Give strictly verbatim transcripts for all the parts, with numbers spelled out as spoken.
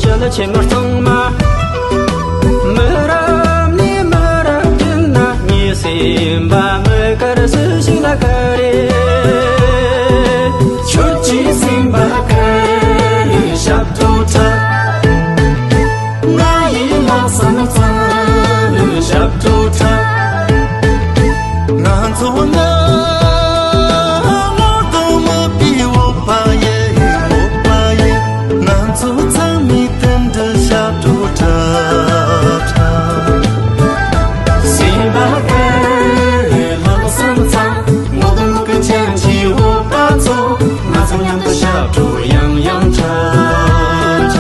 ཞལ་ཆེམས་གཙང་མ། མི་རབས་ནས་མི་རབས་བརྒྱུད་ན་ངའི་སེམས་པ་མི་དཀར་སུ་ཞིག་ལ་དཀར་རེ། ཁྱོད་ཀྱི་སེམས་པ་དཀར་རེ་ཞབས་བྲོ་འཁྲབ། ང་ཡི་ལྷག་བསམ་གཙང་རེ་ཞབས་བྲོ་འཁྲབ། ང་ཚོ་ནི་ངོ་གདོང་མི་དགེའི་འོ་བ་ཡིན། འོ་བ་ཡིན། ང་ཚོ་ཚང་མས་མཐུན་སྒྲིལ་ཞབས་བྲོ་འཁྲབ། སེམས་པ་དཀར་ལྷག་བསམ་གཙང་། ངོ་གདོང་མི་དགེ་ཅན་གྱི་འོ་བ་ཚོ། ང་ཚོ་མཉམ་དུ་ཞབས་བྲོ་ཡང་ཡང་འཁྲབ།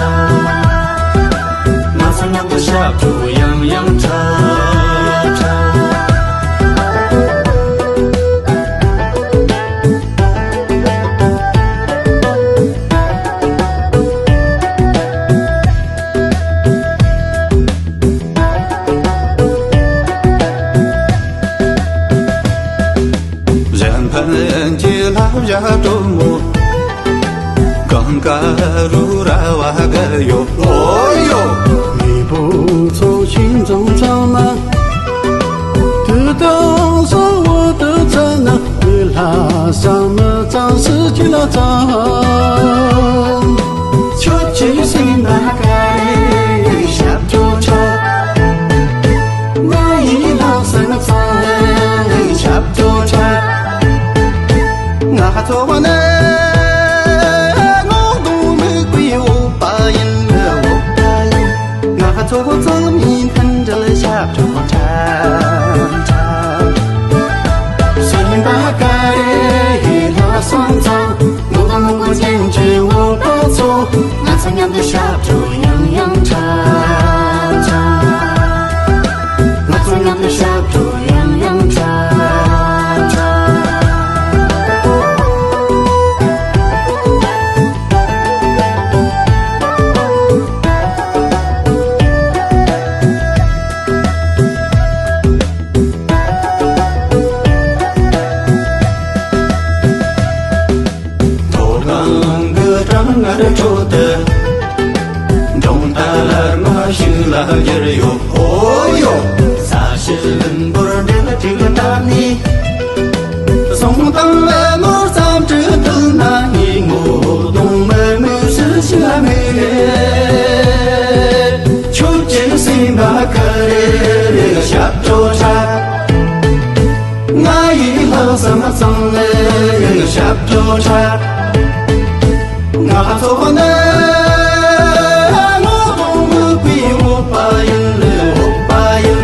ང་ཚོ་མཉམ་དུ་ཞབས་བྲོ་ཡང་ཡང་འཁྲབ། གཞན་ཕན་གྱི་བསླབ་བྱ་སྤྲོ་མོ། གང་དགའ་རུ་ར་བ་དགའ་ཡོད། ཨོ་ཡོ། མི་བུ་ཚོ་ཤིན་ཙང་ཚང་མ། དུས་དང་གསོལ་བ་དུ་ཚང་ན། མི་ལྷ་བསམ་གཙང་སུ་ཅི་ལ་གཙང་། ཁྱོད་ཀྱི་སེམས་ན་དཀར་རེ་ཞབས་བྲོ་འཁྲབ། ང་ཡི་ལྷག་བསམ་གཙང་ཞབས་བྲོ་འཁྲབ། ང་ཚོ་བ་ནི་ངོ་གདོང་མི་དགེའི་འོ་བ་ཡིན། འོ་བ་ཡིན། ང་ཚོ་ཚང་མས་མཐུན་སྒྲིལ་ཞབས་བྲོ་འཁྲབ། འཁྲབ། སེམས་པ་དཀར་རེ་ལྷག་བསམ་གཙང་། ངོ་གདོང་མི་དགེ་ཅན་གྱི་འོ་བ་ཚོ། ང་ཚོ་མཉམ་དུ་ཞབས་བྲོ་ཡང་ཡང་འཁྲབ། འཁྲབ། ང་ཚོ་མཉམ་དུ་ཞབས་བྲོ་ཡང་ཡང་འཁྲབ། འཁྲབ། མཐོ་སྒང་གི་གྲང་ངར་ཁྲོད་དུ། འབྲོང་རྟ་ལར་མ་ཞིག་ལ་གྱུར་ཡོད། ཨོ་ཡོ། ས་གཞི་ལིང་བུར་འདྲེ་ལ་དྲུག་བཏབ་ནས། སོང་དང་ལ་ནོར་ཙམ་བྲིས་ཐུབ་ན། ངའི་ངོ་གདོང་མི་མོས་སུ་ཞིག་ལ་མེད། ཁྱོད་ཀྱི་སེམས་པ་དཀར་རེ་ཞབས་བྲོ་འཁྲབ། ང་ཡི་ལྷག་བསམ་གཙང་ལ་ཞབས་བྲོ་འཁྲབ། ང་ཚོ་ནི་ངོ་གདོང་མི་དགེའི་འོ་བ་ཡིན། འོ་བ་ཡིན།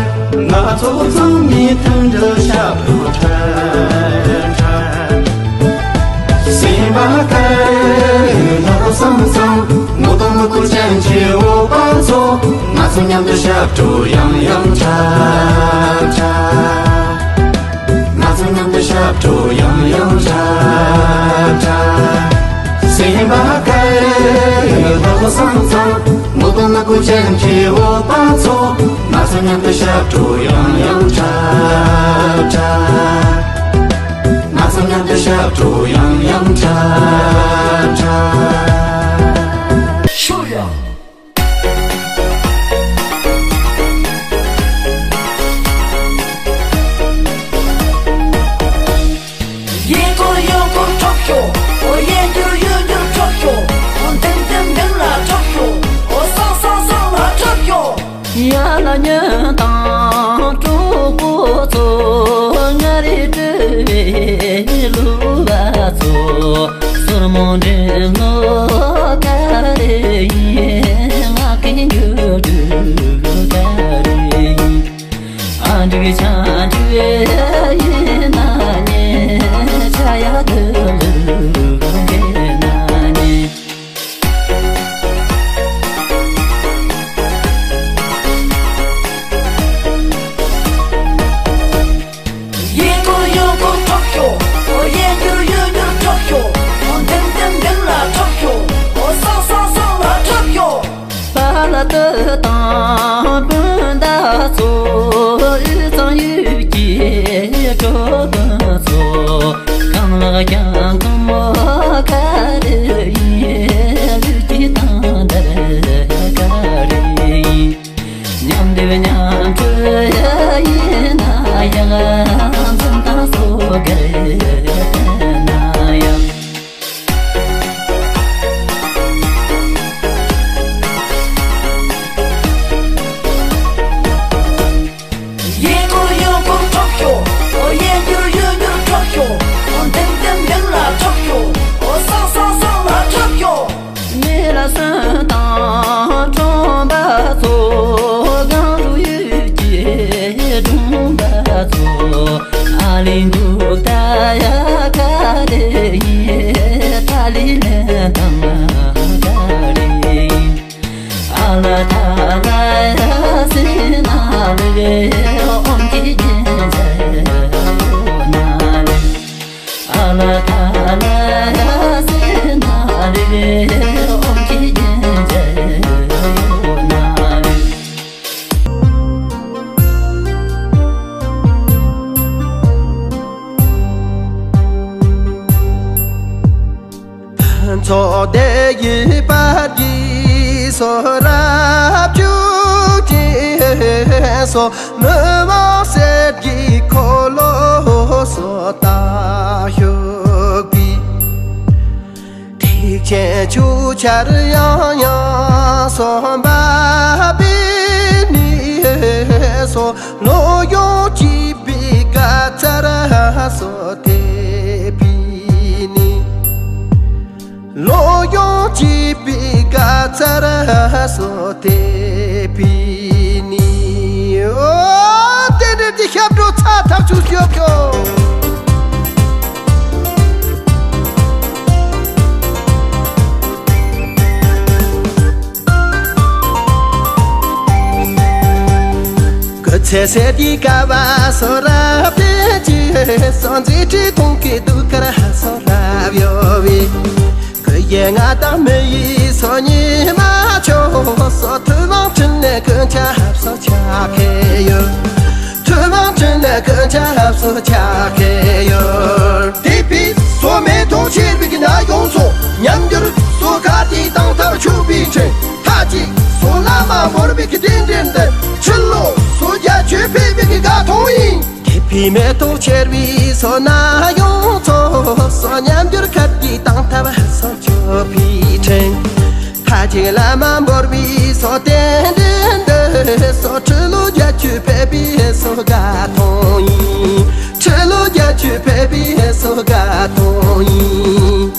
ང་ཚོ་ཚང་མས་མཐུན་སྒྲིལ་ཞབས་བྲོ་འཁྲབ། སེམས་པ་དཀར་ལྷག་བསམ་གཙང་། ངོ་གདོང་མི་དགེ་ཅན་གྱི་འོ་བ་ཚོ། ང་ཚོ་མཉམ་དུ་ཞབས་བྲོ་ཡང་ཡང་འཁྲབ། འཁྲབ། ང་ཚོ་མཉམ་དུ་ཞབས་བྲོ་ཡང་ཡང་འཁྲབ། འཁྲབ། སེམས་པ་དཀར་ལྷག་བསམ་གཙང་། ངོ་གདོང་མི་དགེ་ཅན་གྱི་འོ་བ་ཚོ། ང་ཚོ་མཉམ་དུ་ཞབས་བྲོ་ཡང་ཡང་འཁྲབ། འཁྲབ། ང་ཚོ་མཉམ་དུ་ཞབས་བྲོ་ཡང་ཡང་འཁྲབ། འཁྲབ། ཤོ་ཡ། ཡེ་འཁོར་ཡོད་འཁོར་འཁྲབ་ཤོག་ཨོ་ཡེ་འགྱུར་ཡོད་འགྱུར་འཁྲབ་ཤོག་ཨོ་འདེམས་འདེམས་འདེམས་ལ་འཁྲབ་ཤོག་ཨོ་སང་སང་སང་ལ་འཁྲབ་ཤོག་ཡ་ལ་ཉོན་དང་གྲོགས་པོ་ཚོ། ང་རེ་སྤྲུལ་བའི་གླུ་བ་ཚོ། སོར་མོ་འདྲེན་ལོ་ག་རེ་ཡིན། ང་གི་འགྱུར་དུ་ག་རེ་ཡིན། ཨ་འགྲིག་ཆ་འགྲིག་ཡིན་ན་ཉེ། ཆ་ཡག་དུ་ལུག་འདྲེན་ན་ཉེ། ཡེ་འཁོར་ཡོད་འཁོར་འཁྲབ་ཤོག་ཨོ་ཡེ་འགྱུར་ཡོད་འགྱུར་འཁྲབ་ཤོག་ཨོ་འདེམས་འདེམས་འདེམས་ལ་འཁྲབ་ཤོག་ཨོ་སང་སང་སང་ལ་འཁྲབ་ཤོག་པ་ལ་ཏི་དང་སྤུན་ཟླ་ཚོ། ཡུལ་ཚང་ཡུལ་གྱི་གྲོགས་པོ་ཚོ། གང་ལགས་ཀྱང་གང་མོ་ག་རེ་ཡིན། ལུས་ཀྱི་དང་འདར་ ཚོགས་སྡེ་ཡི་བར་གྱི་སོ་རབ་བཅུ་གཅིག་སོ། མི་དབང་གསེར་གྱི་འཁོར་ལོ་སོ་དང་བཞུགས་པའི། ཐེག་ཆེན་ཆོས་ཆར་ཡང་ཡང་གསུངས་པ་པའི་ནི་སོ། ལོ་ཡོངས་སྐྱིད་པའི་དགའ་ཚལ་སོ་ཐེབས་པའི་ནི། ལོ་ཡོངས་སྐྱིད་པའི་དགའ་ཚལ་སོ་ཐེབས་པའི་ནི། ཨོ། རྟེན་འབྲེལ་གྱི་ཞབས་བྲོ་ཚ་ཐག་ཆོད་ཤོག་ཤོག། སྐུ་ཚེ་ཟད་དེ་དཀའ་བ་སོ་རབ་བསྟེན་ཅིང་སོ། མཛད་འཕྲིན་གཏོང་གི་གདུགས་དཀར་སོ་རབ་གཡོ་བའི། སྐུ་ཡི་མངའ་བདག་མི་ཡི་སོ་ཉི་མ་མཆོག་སོ། ཐུབ་དབང་འཕྲིན་ལས་ཀུན་ཁྱབ་སོ་ཕྱག་འཚལ་ཡོད། ཐུབ་དབང་འཕྲིན་ལས་ཀུན་ཁྱབ་སོ་ཕྱག་འཚལ་ཡོད། དེ་ཕྱིར་སོ་མེ་ཏོག་ཆེར་བའི་གི་ན་ཡོངས་སོ། ཉམས་འགྱུར་སོ་ག་དེ་དང་ཐར་ཆོག་པའི་ཕྲིན། མཐའ་གཅིག་སོ་བླ་མ་འབོར་བའི་གི་རྟེན་འབྲེལ་འདི། ཕྱིར་ལོག་སོ་རྒྱ་ཆོས་ཕེབས་པའི་གི་དགའ་སྟོན་ཡིན། དེ་ཕྱིར་མེ་ཏོག་ཆེར་བའི་སོ་ན་ཡོངས་སོ། སོ་ཉམས་འགྱུར་ཁ་དེ་དང་ཐར་སོ་ཆོག་པའི་ཕྲིན། མཐའ་གཅིག་བླ་མ་འབོར་བའི་སོ་རྟེན་འབྲེལ་འདི། སོ་ཁྲི་ལོ་བརྒྱད་ཅུ་ཕེབས་པའི་སོ་དགའ་སྟོན་ཡིན། ཁྲི་ལོ་བརྒྱད་ཅུ་ཕེབས་པའི་སོ་དགའ་སྟོན་ཡིན།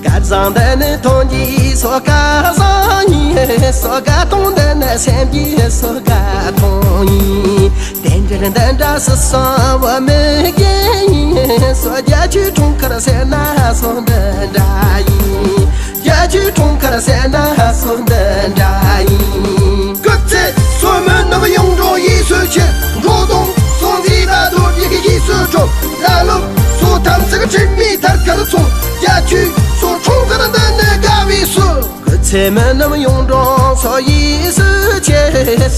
སྐལ་བཟང་འདི་ནི་དོན་གྱི་སོ་སྐལ་བཟང་ཡིན། སོ་དགའ་སྟོན་འདི་ནི་སེམས་ཀྱི་སོ་དགའ་སྟོན་ཡིན། རྟེན་འབྲེལ་འདི་འདྲ་སུ་སོང་བ་མི་རྒན་ཡིན། སོ་བརྒྱད་ཅུའི་འཁྲུངས་སྐར་ཟེར་ན་སོ་འདི་འདྲ་ཡིན། བརྒྱད་ཅུའི་འཁྲུངས་སྐར་ཟེར་ན་སོ་འདི་འདྲ་ཡིན། སྐུ་ཚེ་སོ་མི་རྣམས་ཡོངས་འགྲོ་ཡིད་སུ་ཆེ། འགྲོ་དོན་སོ་མཛད་པ་རྡོ་རྗེ་གི་ཡིད་སུ་འཕྲོ། བླ་སློབ་སོ་དམ་ཚིག་དྲི་མེད་མཐར་སྐར་ཚོགས། བརྒྱད་ཅུའི་སོ་འཁྲུངས་སྐར་འདི་ནི་དགའ་བའི་སོ། སྐུ་ཚེ་མི་རྣམས་ཡོངས་འགྲོ་སོ་ཡིད་སུ་ཆེ།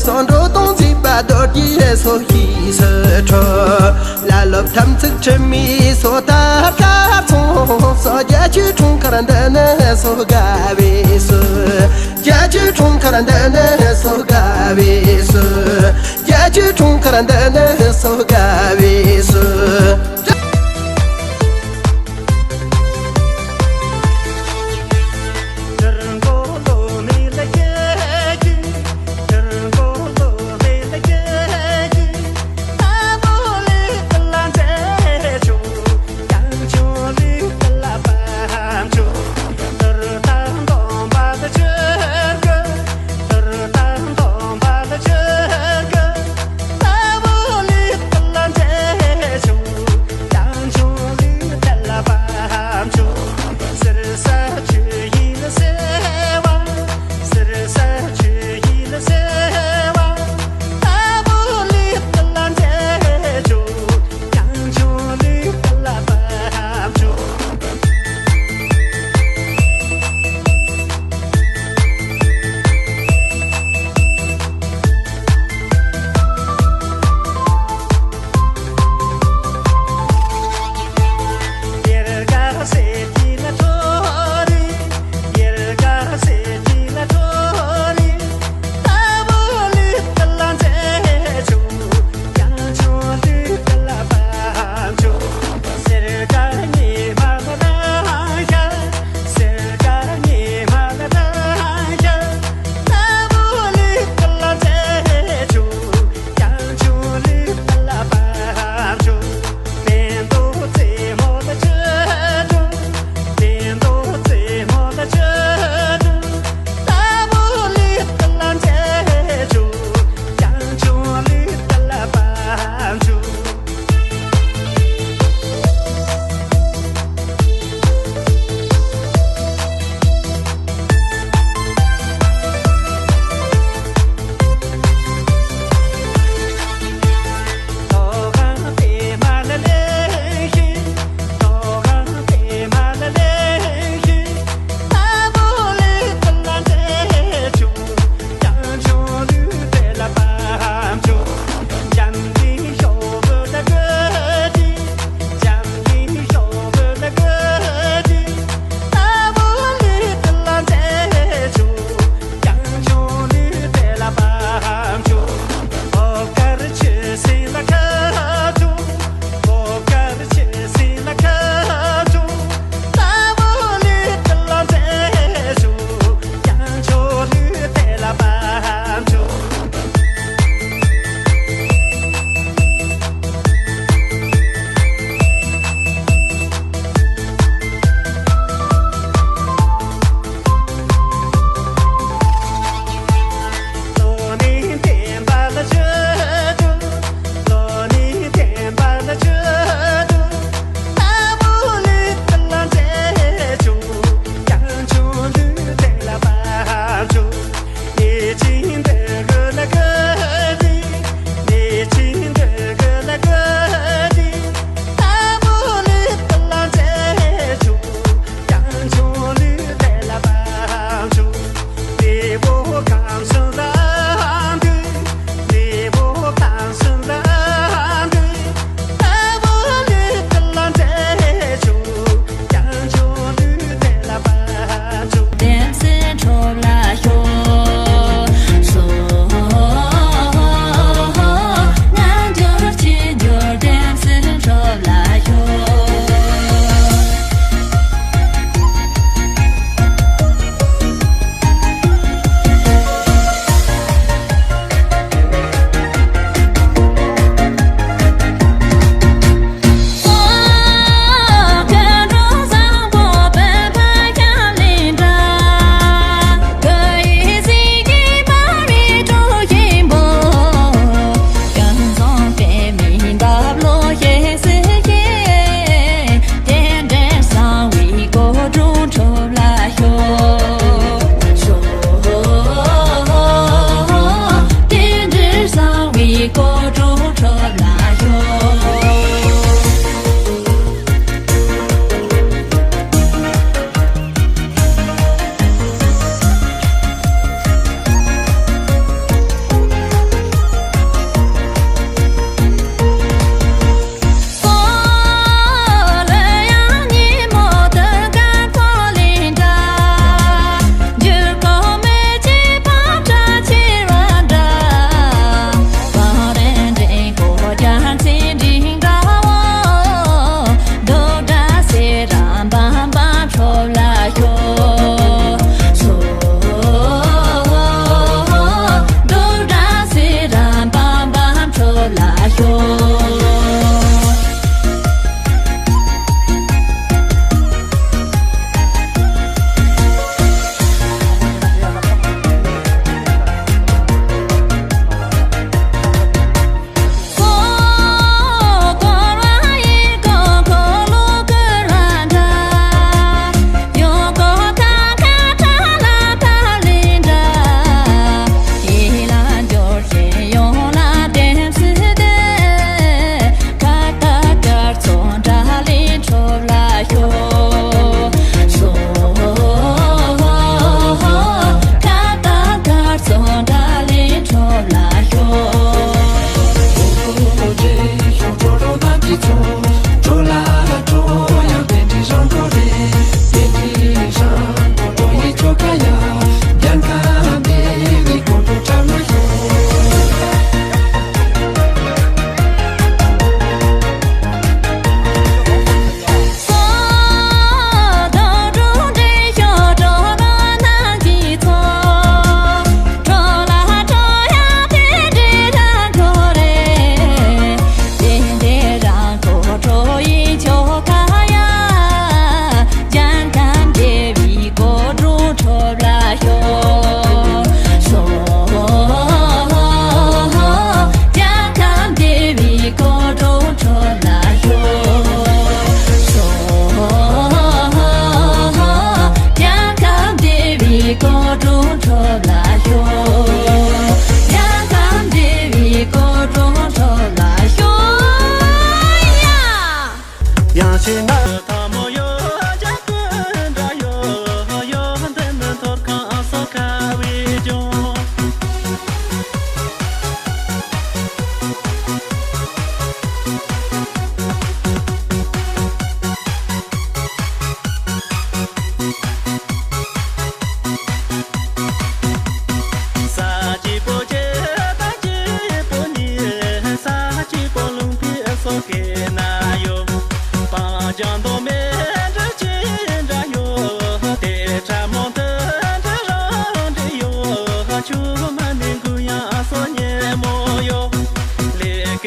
སོ་འགྲོ་དོན་མཛད་པ་རྡོ་རྗེ་སོ་ཡིད་སུ་འཕྲོ། བླ་སློབ་དམ་ཚིག་དྲི་མེད་སོ་མཐར་སྐར་ཚོགས། སོ་བརྒྱད་ཅུའི་འཁྲུངས་སྐར་འདི་ནི་སོ་དགའ་བའི་སོ། བརྒྱད་ཅུའི་འཁྲུངས་སྐར་འདི་ནི་སོ་དགའ་བའི་སོ། བརྒྱད་ཅུའི་འཁྲུངས་སྐར་འདི་ནི་སོ་དགའ་བའི་སོ།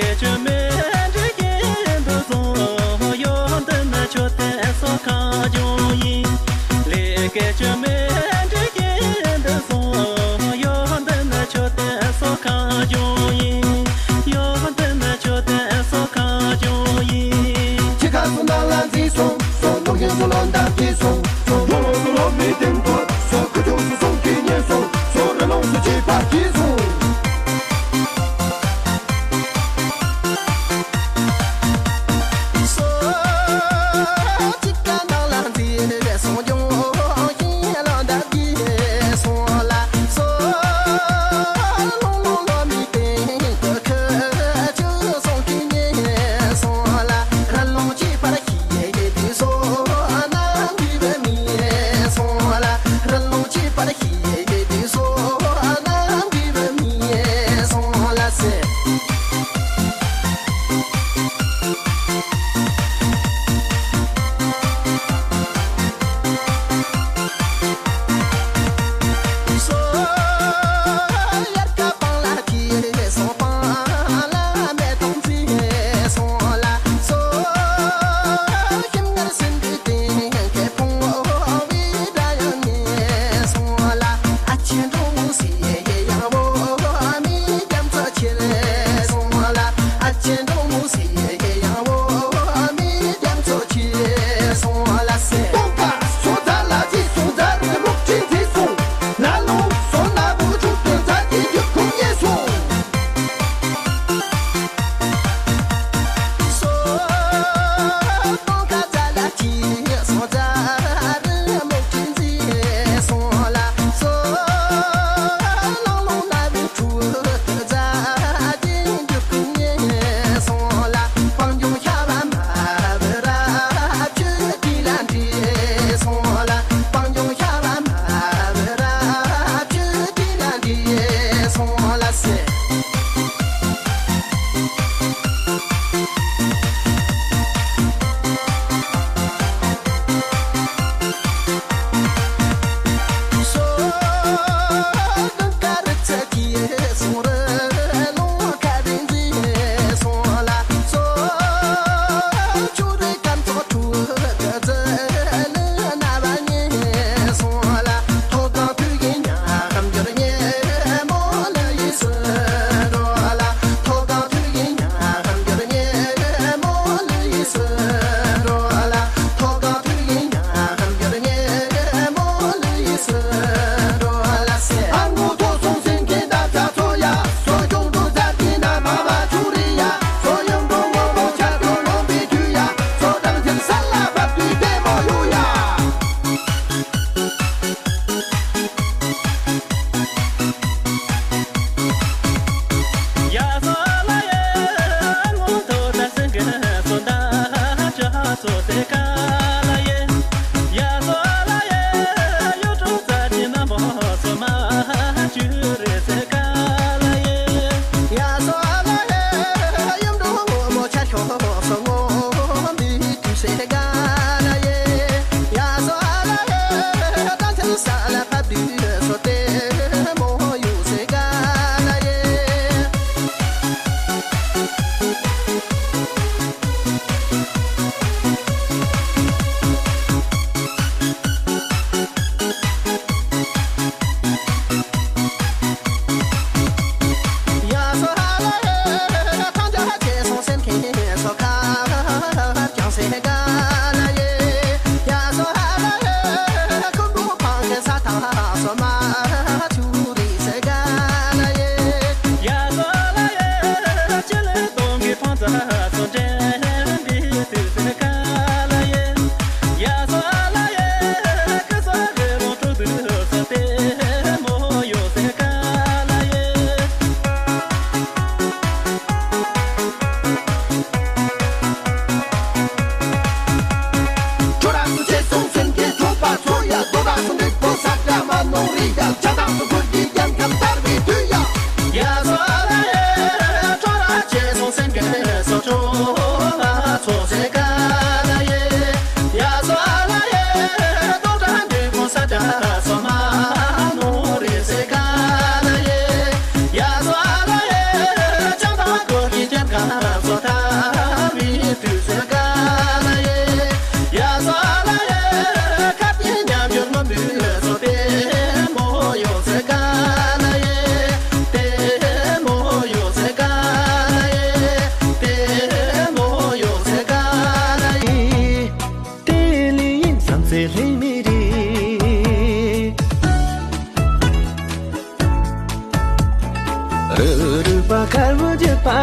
ལས་ཀྱི་མེ་འདི་ཡིན་དུ་སོང་། ཡོད་འདི་ནི་ཆོས་དེ་སོ་ཁ་སྐྱོང་ཡིན། ལས་ཀྱི་མེ་འདི་ཡིན་དུ་སོང་། ཡོད་འདི་ནི་ཆོས་དེ་སོ་ཁ་སྐྱོང་ཡིན། ཡོད་འདི་ནི་ཆོས་དེ་སོ་ཁ་སྐྱོང་ཡིན། ཁྱི་ཁ་སོ་ནང་ལ་འཛིན་སོང་། སོ་ནོ་གིན་སོ་ལོ་འདམ་གྱིས་སོང་། སོ་ལོ་ལོ་སོ་ལོ་མི་དེམ་ཐོར། སོ་ཁུ་ཆུ་སོ་སོང་གི་ཉེན་སོང་། སོ་ར་ལོང་སུ་ཅི་པ་གྱིས་སོང་།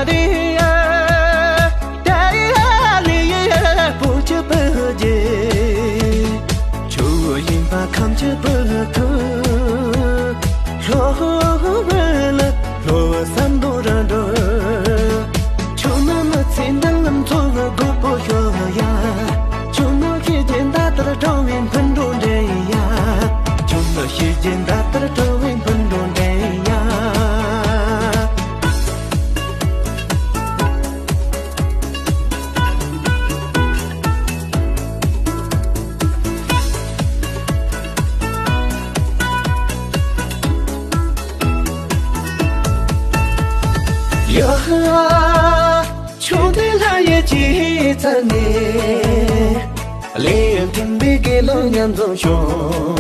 རེ་ཡ། ད་ཡ་ལི་ཡ་བོད་ཀྱི་བུ་རྒྱལ། ཆུ་བོ་ཡིན་པ་ཁམས་ཀྱི་བུ་ཁུ། ལྷོ་བོད་ལ་ལྷོ་བོ་ཟམ་མདོ་ར་འགྲོ། ཆུ་ནང་ལ་ཚེ་འདང་ལམ་ཚོ་བ་སྒོ་པོ་ཤོ་ཡ། ཆུ་ནང་ཤེས་ཀྱི་ད་ལྟར་གྲོང་བའི་འཕུར་འགྲོ་འདྲེན་ཡ། ཆུ་ནང་ཤེས་ཀྱི་ད་ལྟར་གྲོང་བའི་འཕུར་འགྲོ་འདྲེན་ཡ། ཡ། ཆུང་དུས་ལྷ་ཡི་སྐྱེས་ཚར་ནས། ལས་མཐུན་པའི་དགེ་སློང་མཉམ་འཛོམས་བྱུང་།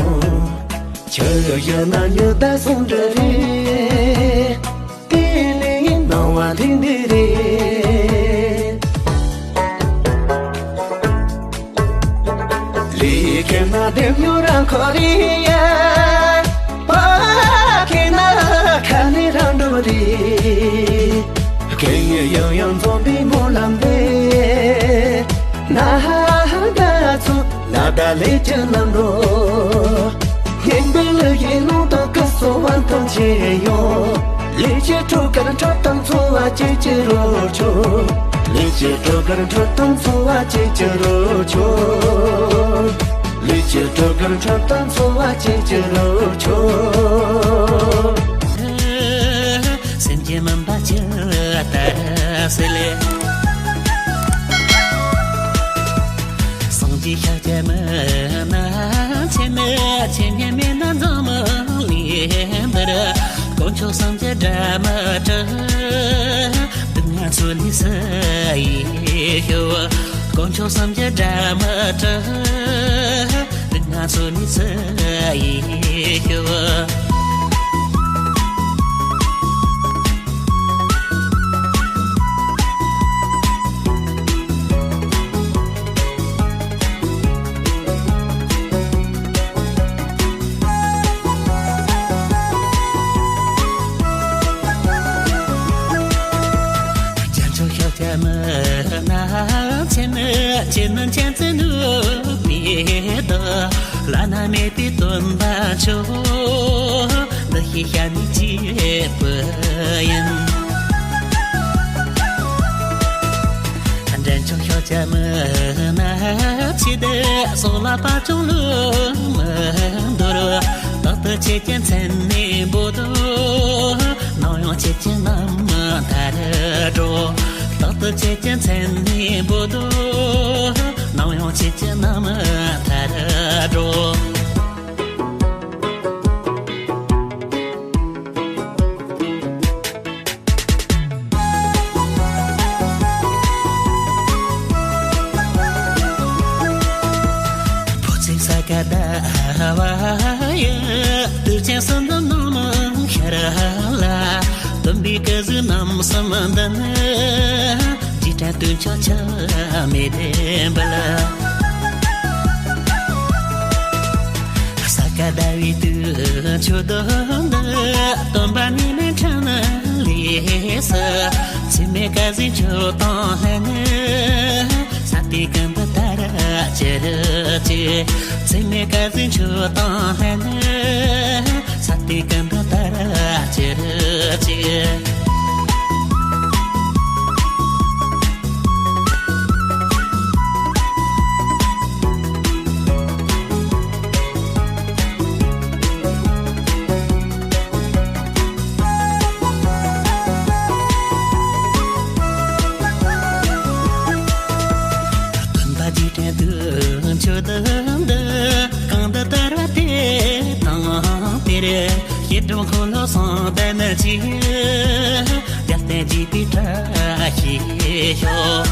ཆུ་བཞི་ན་ཉི་ཟླ་ཟུང་འབྲེལ་རེད། དེ་ནས་སྣང་བ་ཐིག་འདི་རེད། ལས་ཁེ་ན་དེ་མྱུར་རང་ཁོ་རེ་ཡ། ཕ་ཁེ་ན་ཁ་ནས་རང་འགྲོ་རེད། ཁེ་ཡང་ཡང་འཛོམས་པའི་སྨོན་ལམ་འདེབས། ན་ཧ་ད་ཚུ་ལ་ད་ལས་ཀྱི་ལམ་འགྲོ། སྙན་པའི་གླུ་ཡི་ལུང་དང་སྐུ་གསུང་བ་དང་མཆེད་ཡོང་། ལས་ཀྱི་འཕྲུལ་དཀར་འཕྲོད་དང་འཚོ་བ་སྐྱིད་ཀྱི་རོལ་ཆོག་ལས་ཀྱི་འཕྲུལ་དཀར་འཕྲོད་དང་འཚོ་བ་སྐྱིད་ཀྱི་རོལ་ཆོག་ལས་ཀྱི་འཕྲུལ་དཀར་འཕྲོད་དང་འཚོ་བ་སྐྱིད་ཀྱི་རོལ་ཆོག་སེམས་ཀྱི་མུན་པ་ཇི་ལྟར་སེལ། སངས་རྒྱས་ཤཱཀྱ་མི་ནག་ཆེན་མོ་ཆེན་ཉན་མེད་ན་འཛམ་གླིང་འདིར། དཀོན་མཆོག་སེམས་ཀྱི་སྒྲ་མི་གྲག་སྡུག་བསྔལ་ཚོ་ལས་སུ་ཡི་ཤོག་དཀོན་མཆོག་སེམས་ཀྱི་སྒྲ་མི་གྲག་སྡུག་བསྔལ་ཚོ་ལས་སུ་ཡི་ཤོག་རྒྱལ་མཆོག་ཤཱཀྱ་མི་ནག་ཆེན་མོ་ཆེན་མོ་མཁྱེན་བརྩེ་ནུས་པའི་བདག་བླ་ན་མེད་པའི་སྟོན་པ་མཆོག་འདི་ཞེས་བྱ་ནི་གཅིག་པུ་ཡིན། འདྲེན་མཆོག་ཤཱཀྱ་མི་ནག་ཆེན་འདི་སོགས་ལ་དཔལ་ཀྱང་ལུང་མི་འདོར། རྟག་ཏུ་ཁྱེད་ཀྱི་མཚན་ནས་འབོད་དོ། ནམ་ཡང་ཁྱེད་ཀྱི་རྣམ་ཐར་འགྲོ། རྟག་ཏུ་ཁྱེད་ཀྱི་མཚན་ནས་འབོད་དོ། ནམ་ཡང་ཁྱེད་ཀྱི་རྣམ་ཐར་འགྲོ། ཕོ་ཚིགས་ས་ག་ཟླ་བ་ཡི། དུས་ཆེན་གསུམ་འདི་ནམ་ཤར་ལ། སྟོན་པའི་སྐུ་གཟུགས་རྣམ་གསུམ་འདི་ནི། རྗེས་དྲན་དུས་མཆོད་ཆགས་མེད་འབུལ། ས་ག་ཟླ་བའི་དུས་མཆོད་འདི། སྟོན་པ་ཉི་མའི་འཕྲིན་ལས་སུ། ཚད་མེད་སྐལ་ཟིན་མཆོད་དང་ལྷན་ནི། ས་སྟེང་ཀུན་ཏུ་དར་ཅི་རུ་ཅི། ཚད་མེད་སྐལ་ཟིན་མཆོད་དང་ལྷན་ནི། ས་སྟེང་ཀུན་ཏུ་དར་ཅི་རུ་ཅི། སྟོན་པ་རྗེས་དྲན་དུས་མཆོད་འདི། གང་དུ་དར་བ་དེ་དང་དེར། ཤེལ་སྒྲོམ་འཁོར་ལོ་གསུམ་ལྡན་གྱིས། རྒྱལ་བསྟན་རྒྱས་པའི་བཀྲ་ཤིས་ཤོག་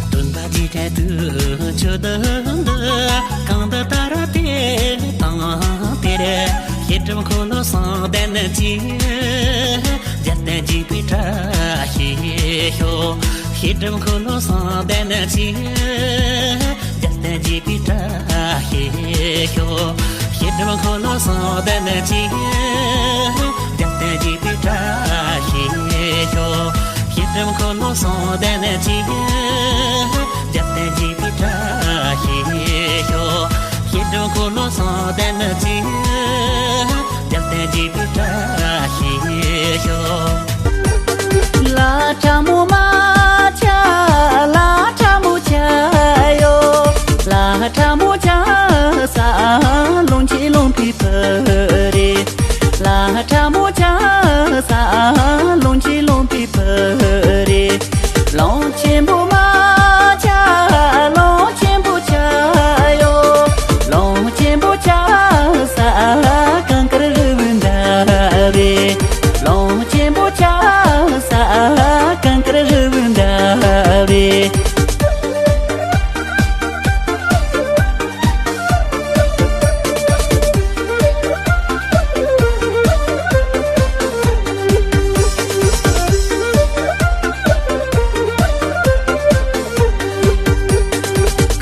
སྟོན་པ་རྗེས་དྲན་དུས་མཆོད་འདི། གང་དུ་དར་དེ་དང་དེར། ཤེལ་སྒྲོམ་འཁོར་ལོ་གསུམ་ལྡན་གྱིས། རྒྱལ་བསྟན་རྒྱས་པའི་བཀྲ་ཤིས་ཤོག་ཤེལ་སྒྲོམ་འཁོར་ལོ་གསུམ་ལྡན་གྱིས། རྒྱལ་བསྟན་རྒྱས་པའི་བཀྲ་ཤིས་ཤོག་ཤེལ་སྒྲོམ་འཁོར་ལོ་གསུམ་ལྡན་གྱིས། རྒྱལ་བསྟན་རྒྱས་པའི་ སྒྲོམ་འཁོར་ལོ་གསུམ་ལྡན་ཅིང་། རྒྱབ་རྟེན་བརྒྱད་པའི་བཀྲ་ཤིས་ཤོག། ཤེལ་སྒྲོམ་འཁོར་ལོ་གསུམ་ལྡན་ཅིང་། རྒྱབ་རྟེན་བརྒྱད་པའི་བཀྲ་ཤིས་ཤོག། ལ་ཁྲ་མོ་མ་ཆ། ལ་ཁྲ་མོ་ཆ་ཡོ། ལ་ཁྲ་མོ་ཆ་ས། ལོངས་སྤྱོད་ལོངས་སྤྱོད་བུ་རེད། ལ་ཁྲ་མོ་ཆ་ས། ལོངས་སྤྱོད་ལོངས་སྤྱོད་བུ་རེད། ལོངས་ཆེན་པོ་མ་ཆ། ལོངས་ཆེན་པོ་ཆ་ཡོ། ལོངས་ཆེན་པོ་ཆ་ས། གངས་དཀར་རི་བོའི་མདའ་རེད། ལོངས་ཆེན་པོ་ཆ་ས། གངས་དཀར་རི་བོའི་མདའ་རེད།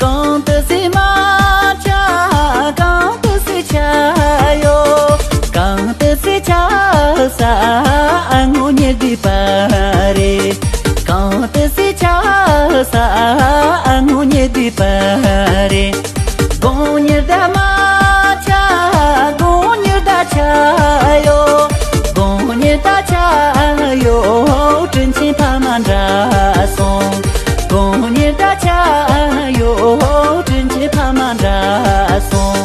གང་དུ་སྲིད་མ་ཆ། གང་དུ་སྲིད་ཆ་ཡོ། གང་དུ་སྲིད་ཆ་ས། ཨ་ངོ་ཉེ་སྡུད་པ་རེད། གང་དུ་སྲིད་ཆ་ས། ཨ་ངོ་ཉེ་སྡུད་པ་རེད། དགུང་ཉི་ཟླ་མ་ཆ། དགུང་ཉི་ཟླ་ཆ་ཡོ། དགུང་ཉི་ཟླ་ཆ་ཡོ། དྲིན་ཆེན་ཕ་མ་འདྲ་སོང་། དགུང་ཉི་ཟླ་ཆ་ཡོ། དྲིན་ཆེན་ཕ་མ་འདྲ་སོང་།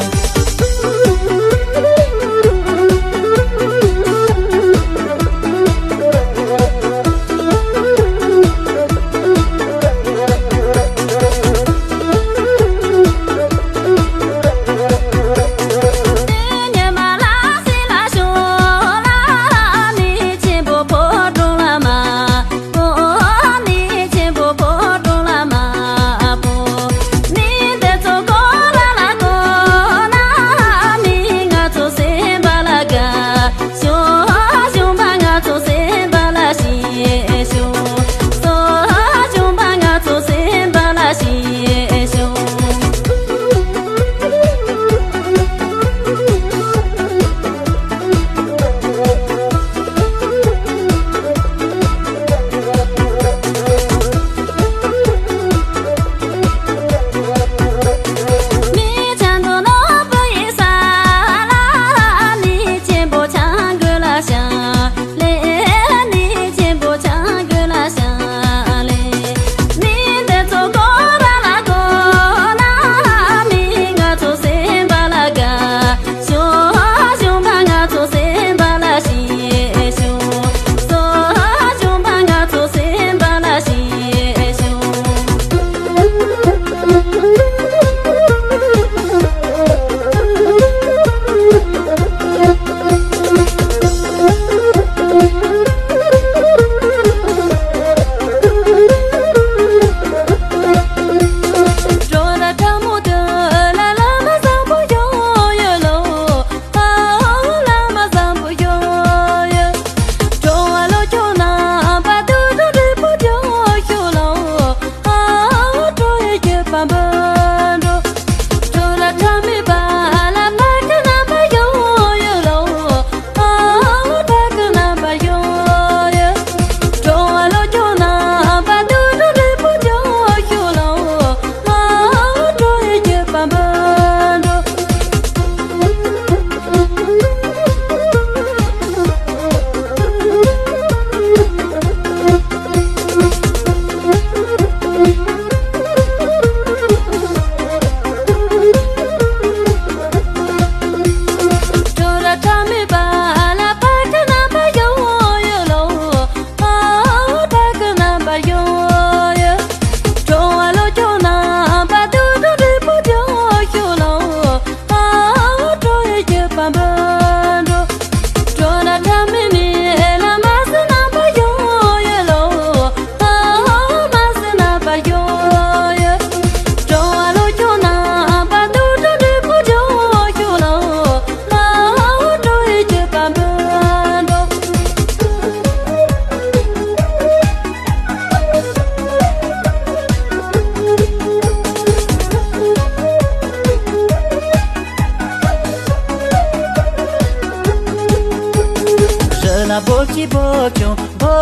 རི་ལ་འབོ་ཆེ་འབོ་ཆུང་འབོ་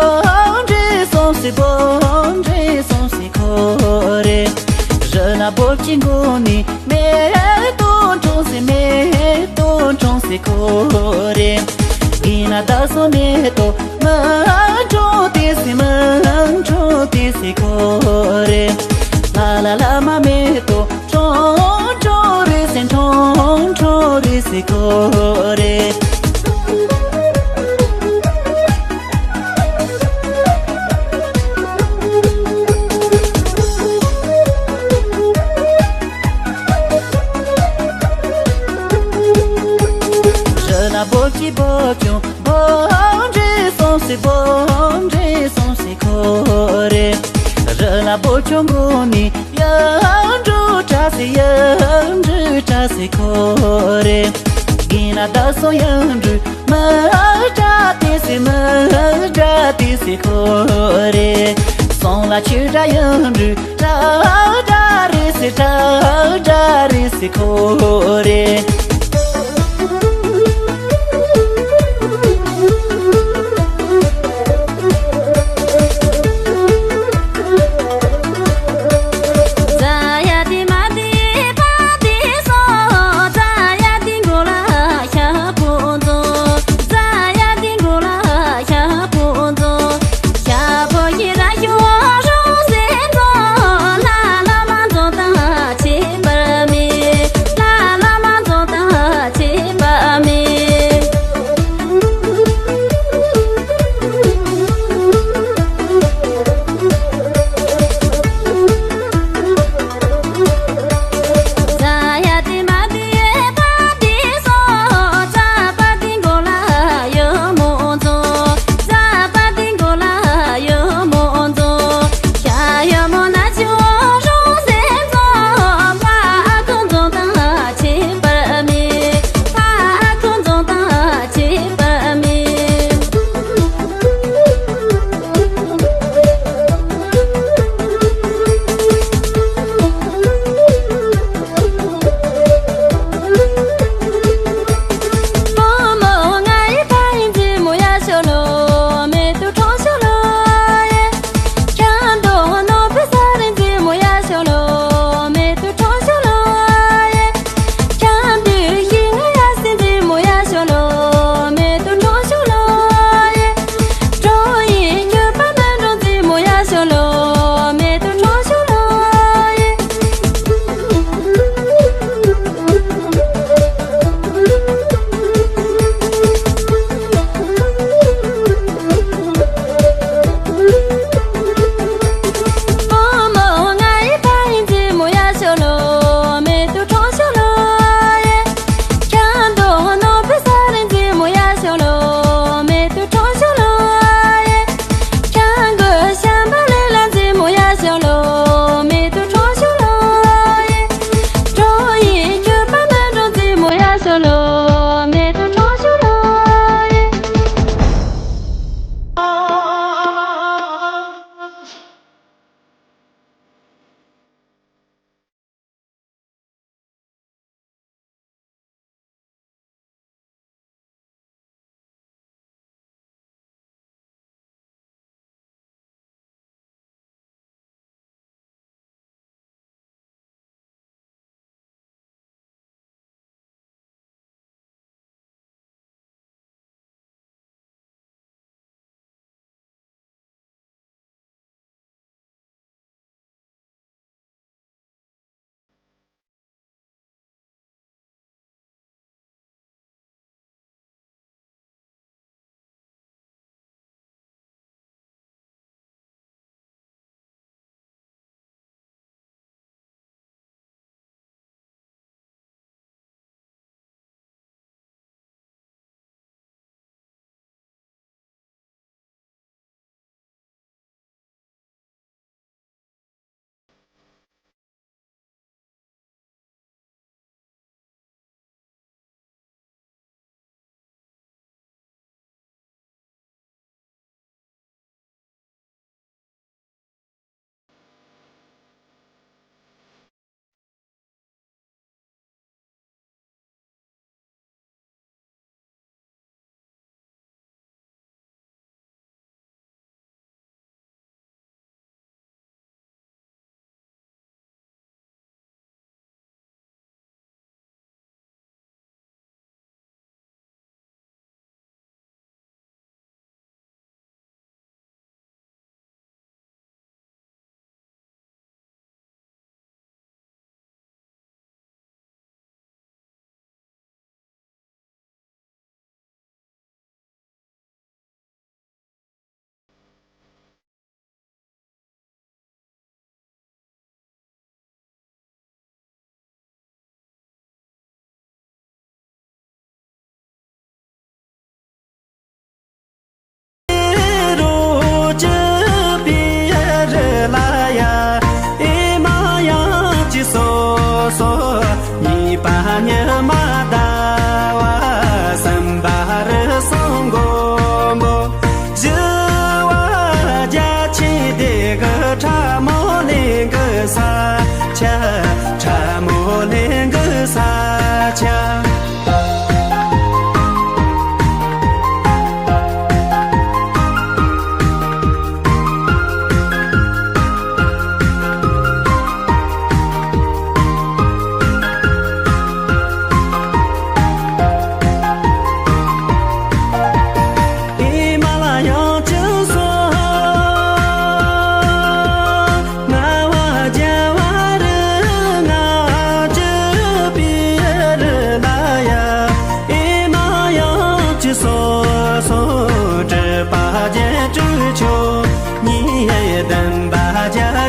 འདྲེ་ སོང་སི་བོ་འདྲེ་སོང་སི་ཁོ་རེ། རི་ལ་བོ་ཅི་མགོ་ནི་མེ་ཏོ་འཁྲུངས་སི་མེ་ཏོ་འཁྲུངས་སི་ཁོ་རེ། གི་ན་ད་སོ་མེ་ཏོ་མ་འཁྲུངས་ཏི་སི་མ་འཁྲུངས་ཏི་སི་ཁོ་རེ། ལ་ལ་ལ་མ་མེ་ཏོ་འཁྲུངས་འཁྲུངས་རི་སི་འཁྲུངས་འཁྲུངས་རི་སི་ཁོ་རེ། རི་ལ་བོ་ཅི་བོ་ཅུང་བོ་འདྲེ་སོང་སི་བོ་འདྲེ་སོང་སི་ཁོ་རེ། རི་ལ་བོ་ཅུང་གོ་ནི་ཡ་འབྲུ་བཀྲ་སི་ཡ་འབྲུ་བཀྲ་སི་ཁོ་རེ། གི་ན་ད་སོ་ཡ་འབྲུ་མ་བཀྲ་ཏི་སི་མ་བཀྲ་ཏི་སི་ཁོ་རེ། སོང་ལ་ཆུ་བཀྲ་ཡ་འབྲུ་བཀྲ་བཀྲ་རི་སི་བཀྲ་བཀྲ་རི་སི་ཁོ་རེ།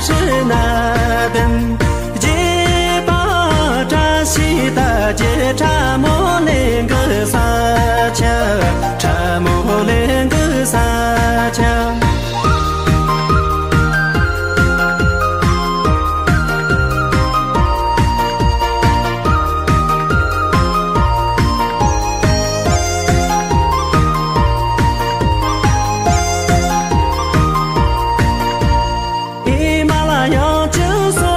ཧྲི་ན་དན། རྗེ་པ་བཀྲ་ཤིས་རྟ་རྒྱལ་ཁྲ་མོ་ལེན་གི་ས་ཆ། ཁྲ་མོ་ལེན་གི་ས་ཆ། ཨེ་མ་ལ་ཡང་ཅི་སོ།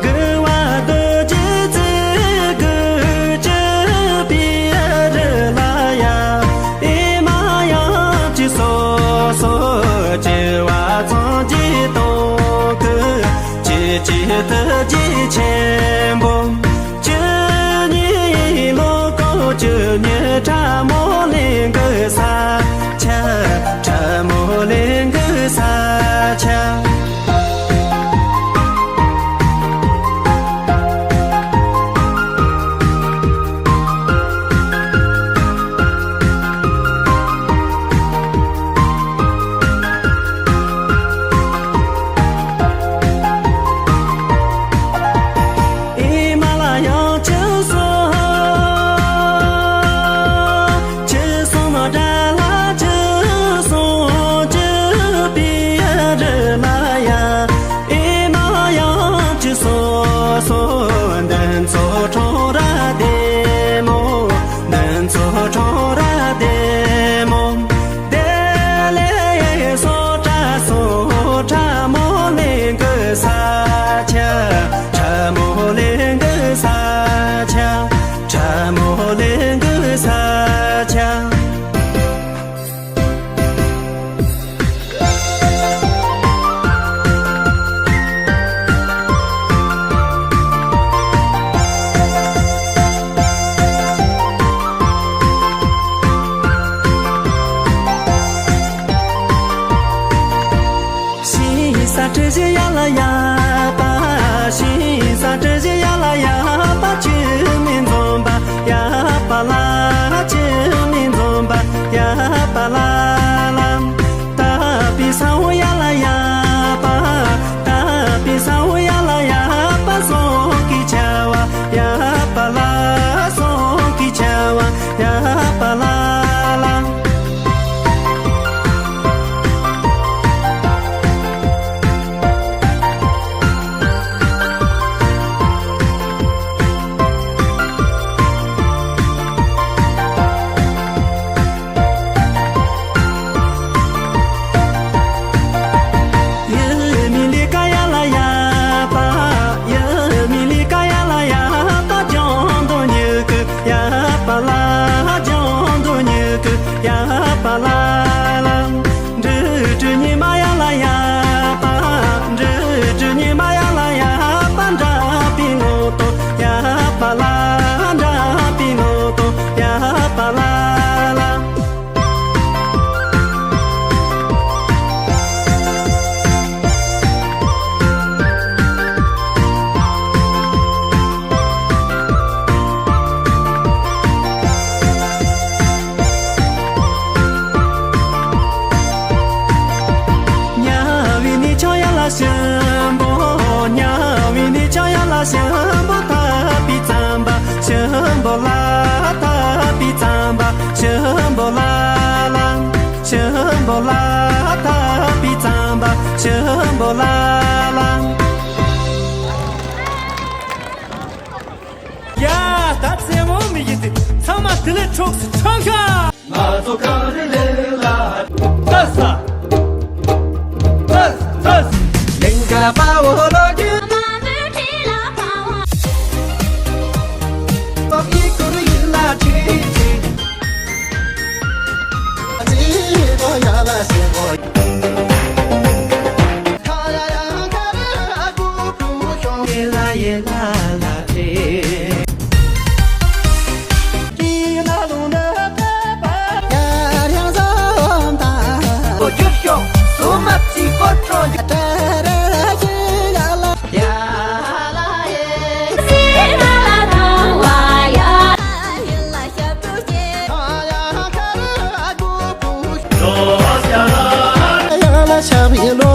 གུ་བ་དུ་ཇི་ཙི་གུ་ཅི་པི་ཨ་རི་ལ་ཡ། ཨེ་མ་ཡང་ཅི་སོ་སོ་ཅི་བ་ཚང་ཇི་ཏོ་གུ་ཅི་ཅི་དུ་ཇི་ཆེན་པོ། བཅུ་གཉིས་ལོ་ཀོ་བཅུ་གཉིས་ཁྲ་མོ་ལེན་གི་ས་ཆ། ཁྲ་མོ་ལེན་གི་ས་ཆ། ཨེ་མ་ལ་ཡང་ཅི་སོ། ཅི་སོང་ན་དགྲ་ལ་ཅི་སོང་ཅི་པི་ཨ་རི་ལ་ཡ། ཨེ་མ་ཡང་ཅི་སོ་སོ་འདི་ཚོ་ཁྲོང་ར་བདེ་མོ། འདི་ཚོ་ཁྲོང་ར་བདེ་མོ། དེ་ལས་སོ་ཁྲ་སོ་ཁྲ་མོ་ལེན་གི་ས་ཆ། ཁྲ་མོ་ལེན་གི་ས་ཆ། ཁྲ་མོ་ལེན་གི་ས་ཆ། ཤིང་ས་གྲུ་བཞི་ཡ་ལ་ཡ་པ། ཤིང་ས་གྲུ་བཞི་ཡ་ལ་ཡ་པ། ཆུ་མིག་འཛོམས་པ་ཡ་པ་ལ། ཆུ་མིག་འཛོམས་པ་ཡ་པ་ལ་ལ། ད་པི་ས་འོ་ཡ་ལ་ཡ་པ། ད་པི་ས་འོ་ཡ་ལ་ཡ་པ། སོང་གི་ཆ་བ་ཡ་པ་ལ། སོང་གི་ཆ་བ་ཡ་པ་ལ་ལ། ཡ་མི་ལི་ཀ་ཡ་ལ་ཡ་པ། ཡ་མི་ལི་ཀ་ཡ་ལ་ཡ་པ། ལྗང་དོ་ཉི་ཀུ་ཡ་པ་ལ། ལྗང་དོ་ཉི་ཀུ་ཡ་པ་ལ་ལ། འབྲུ་དྲུག་ཉི་མ་ཡ་ལ་ཡ་པ། འབྲུ་དྲུག་ཉི་མ་ཡ་ལ་ཡ་པ། འདྲ་པི་ནོ་ཏོ་ཡ་པ་ལ། འདྲ་པི་ནོ་ཏོ་ཡ་པ་ལ་ལ། ཉ་བི་ནི་ཆ་ཡ་ལ་ཤམ་བོ། ཉ་བི་ནི་ཆ་ཡ་ལ་ཤམ་བོ། ཐ་པི་ཙམ་པ་ཤམ་བོ་ལ། ཐ་པི་ཙམ་པ་ཤམ་བོ་ལ་ལ། ཤམ་བོ་ལ། ཐ་པི་ཙམ་པ་ཤམ་བོ་ལ་ལ། ཡ། ད་རྩེད་མོ་མི་ཡི་དེ་ཚང་མ་དེ་ལས་འཁྲོག་སུ་ཆང་ཁ། ང་ཚོ་གངས་རི་ལེ་ལ། ལྟ་ས། ལྟ་ས། ལྟ་ས། ལིང་ག་པ་འོ་ལོ་རྒྱུ། ཆགས་པའི་